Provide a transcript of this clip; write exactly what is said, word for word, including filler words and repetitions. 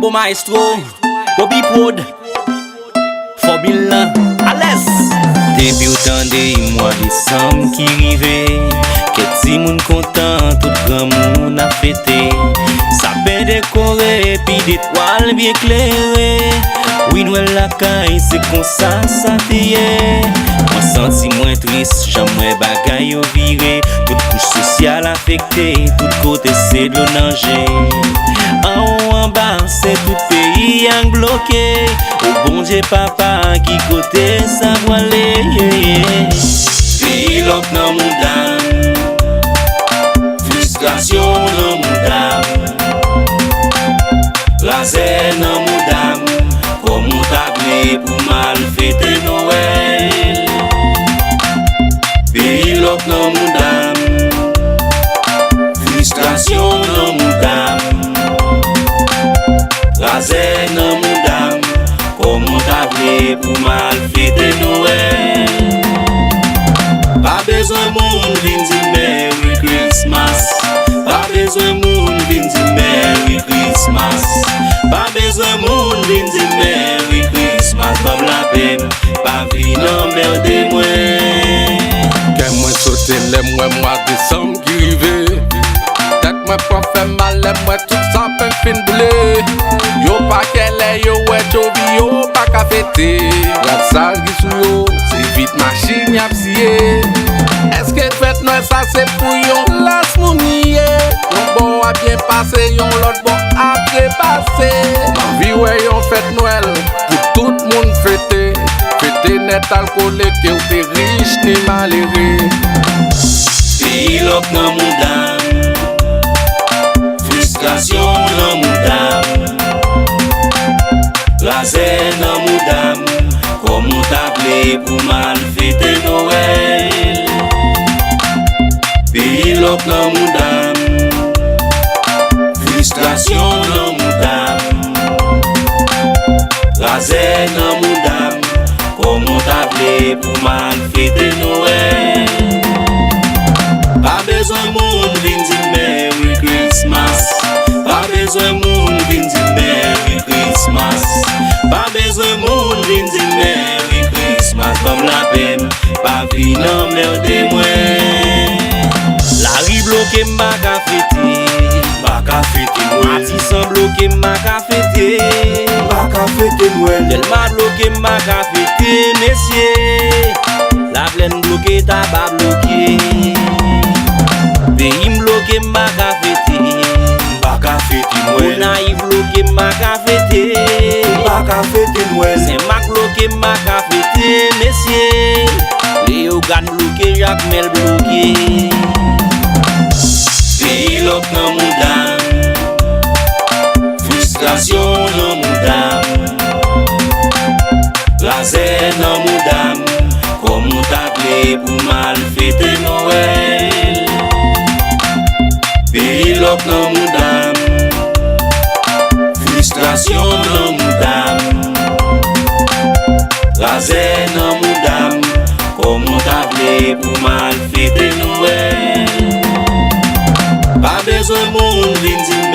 Po maestro, Bobby Prod, fòmil lan, alèz. Depi w tande mwa desanm ki rive, kèk timoun kontan, tout granmoun ap fete. Sapen dekore, epi detwal byen klere. Wi, Nwèl lakay, se konsa sa te ye. Mwen santi mwen tris, jan m wè bagay yo vire. Tout kouch sosyal afekte, tout kote se dlo nan je. Anwo anba, se tout peyi a k bloke. O Bondye papa, ki kote sa pwale? Peyi lòk nan mouda m, fristrasyon nan mouda m, lazè nan mouda m. Kòman w ta vle pou m al fete Nwèl? Peyi lòk nan mouda m, fristrasyon nan mouda m, lazè nan mouda m. Kòman w ta vle pou m al fete Nwèl? Pa bezwen moun vin di Merry Christmas. Pa bezwen moun vin di Merry Christmas. Pa bezwen moun vin di Merry Christmas. Ban m lapè m, pa vin anmède mwen. Kè mwen sote lè m wè mwa desanm ki rive. Tèt mwen pran fè mal lè m wè tout sapen fin boule. Yo pa kè lè yo wè tchovi yo pa ka fete. Rad sal ki sou yo, se vit machin y ap siye. Èske fèt Nwèl sa se pou yon klas moun li ye? Yon bò ap byen pase, yon lòt bò ap trepase. M anvi wè yon fèt Nwèl pou tout moun fete. Fete nèt al kole, ke w te rich ni malere. Peyi lòk nan mouda m, fristrasyon nan mouda m, lazè nan mouda m. Kòman w ta vle pou m al fete Nwèl? Peyi lòk nan mouda m, fristrasyon nan mouda m, lazè nan mouda m. Kòman w ta vle pou m al fete Nwèl? Pa bezwen moun vin di Merry Christmas. Pa bezwen moun vin di Merry Christmas. Pa bezwen moun vin di Merry Christmas. Ban m lapè m, pa vin anmède mwen. Lari bloke, m pa ka fete. M pa ka fete Nwèl. Matisan bloke, m pa ka fete. M pa ka fete Nwèl. Dèlma bloke, m pa ka fete, mesye. Laplèn bloke, Taba bloke. Peyi m bloke, m pa ka fete. M pa ka fete Nwèl. Gonayiv bloke, m pa ka fete. M pa ka fete Nwèl. Senmak bloke, m pa ka fete, mesye. Leyogàn bloke, Jakmèl bloke. Peyi lòk nan mouda m, fristrasyon nan mouda m, lazè nan mouda m. Kòman w ta vle pou m al fete Nwèl? Peyi lòk nan mouda m, fristrasyon nan mouda m, lazè nan mouda m. Kòman w ta vle pou m al fete Nwèl? Pa bezwen moun vin di m